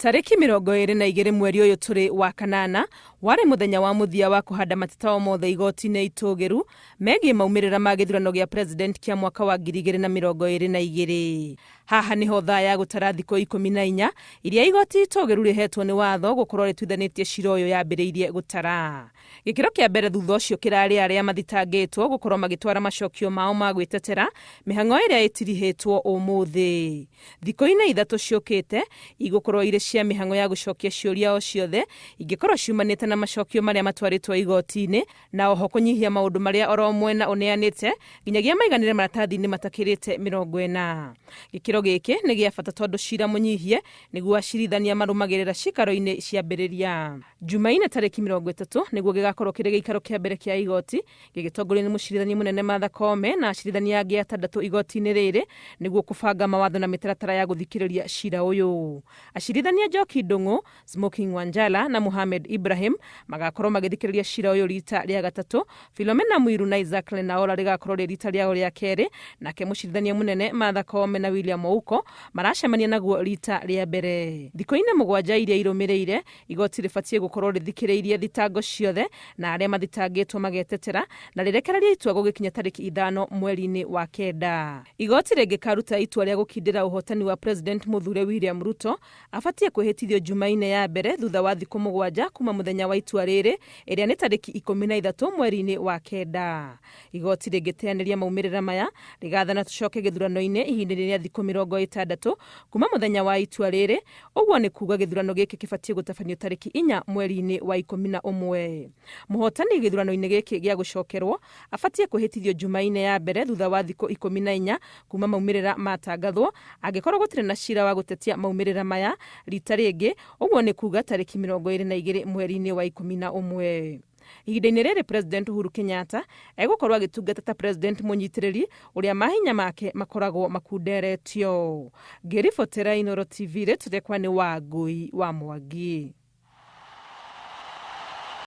Tarĩki 22 mweri ũyũ tũrĩ wa kanana warĩ mũthenya wa mũthia wa kũhanda mateta o mothe igoti-inĩ itũgĩru megiĩ maumĩrĩra ma gĩthurano gĩa president kĩa mwaka wa 2022. Haha nĩho thaa ya gũtara thikũ 14 iria igoti itũgĩru rĩhetwo nĩ watho gũkorwo rĩtuithanĩtie cira ũyũ yambĩrĩirie gũtara. Gĩkĩro kĩa mbere thutha ũcio kĩrarĩ arĩa mathitangĩtwo gũkorwo magĩtwara macokio mao ma gwĩtetera mĩhang'o ĩrĩa ĩtirihĩtwo ũmũthĩ. Thikũ-inĩ ithatũ ciũkĩte, igũkorwo irĩ cia mĩhang'o ya gũcokia ciũria o ciothe ingĩkorwo ciumanĩte na macokio marĩa matwarĩtwo igoti-inĩ, na oho kũnyihia maũndũ marĩa oro mwena ũneanĩte nginyagia maiganĩre maratathi-inĩ matakĩrĩte 40. Gĩkĩro gĩkĩ nĩ gĩa bata tondũ cira mũnyihie nĩguo acirithania marũmagĩrĩra ciikaro-inĩ ciambĩrĩria. Jumaine tarĩki 30 nĩguo gĩgakorwo kĩrĩ gĩikaro kĩa mbere kĩa igoti gĩgĩtongorio nĩ mũcirithania mũnene Martha Koome na acirithania angĩ atandatũ igoti-inĩ rĩrĩ nĩguo kũbanga mawatho na mĩtaratara ya gũthikĩrĩria cira ũyũ. Acirithania Njoki Ndung'u, Smoking Wanjala na Mohamed Ibrahim magakorwo magĩthikĩrĩria cira ũyũ rita rĩa gatatũ, Philomena Mwiru na Isaac Lenaola rĩgakorwo rĩ rita rĩao rĩa kerĩ, nake mũcirithania mũnene Martha Koome na William Ouko maracemania naguo rita rĩa mbere. Thikũ-inĩ mũgwanja iria irũmĩrĩire, Igoti rĩbatiĩ gũkorwo rĩthikĩrĩirie thitango ciothe na arĩa mathitangĩtwo magetetera na rĩrekererie itua gũgĩkinya tarĩki 5 mweri-inĩ wa kenda. Igoti rĩngĩkaruta itua rĩa gũkindĩra ũhotani wa President mũthure William Ruto, abatiĩ kwĩhĩtithio Jumaine ya mbere thutha wa thikũ mũgwanja kuma mũthenya wa itua rĩrĩ, ĩrĩa nĩ tarĩki 13 mweri-inĩ wa kenda. Igoti rĩngĩteanĩria maumĩrĩra maya, rĩgathana tũcoke gĩthurano-inĩ ihinda-inĩ rĩa thikũ 60 kuma mũthenya wa itua rĩrĩ, Ũguo nĩ kuuga gĩthurano gĩkĩ kĩbatiĩ gũtabanio tarĩki 4 mweri-inĩ wa 11. Mũhotani gĩthurano-inĩ gĩkĩ gĩa gũcokerwo abatiĩ kwĩhĩtithio Jumaine ya mbere thutha wa thikũ 14 kuma maumĩrĩra matangathwo, angĩkorwo gũtirĩ na cira wa gũtetia maumĩrĩra maya rita rĩngĩ, ũguo nĩ kuuga tarĩki 22 mweri-inĩ wa 11. Ihinda-inĩ rĩrĩ President Uhuru Kenyatta egũkorwo agĩtungata ta President mũnyitĩrĩri ũrĩa mahinya make makoragwo makunderetio. Ngĩribotera Inooro TV rĩtwa rĩakwa nĩ Wangũi wa Mwangi.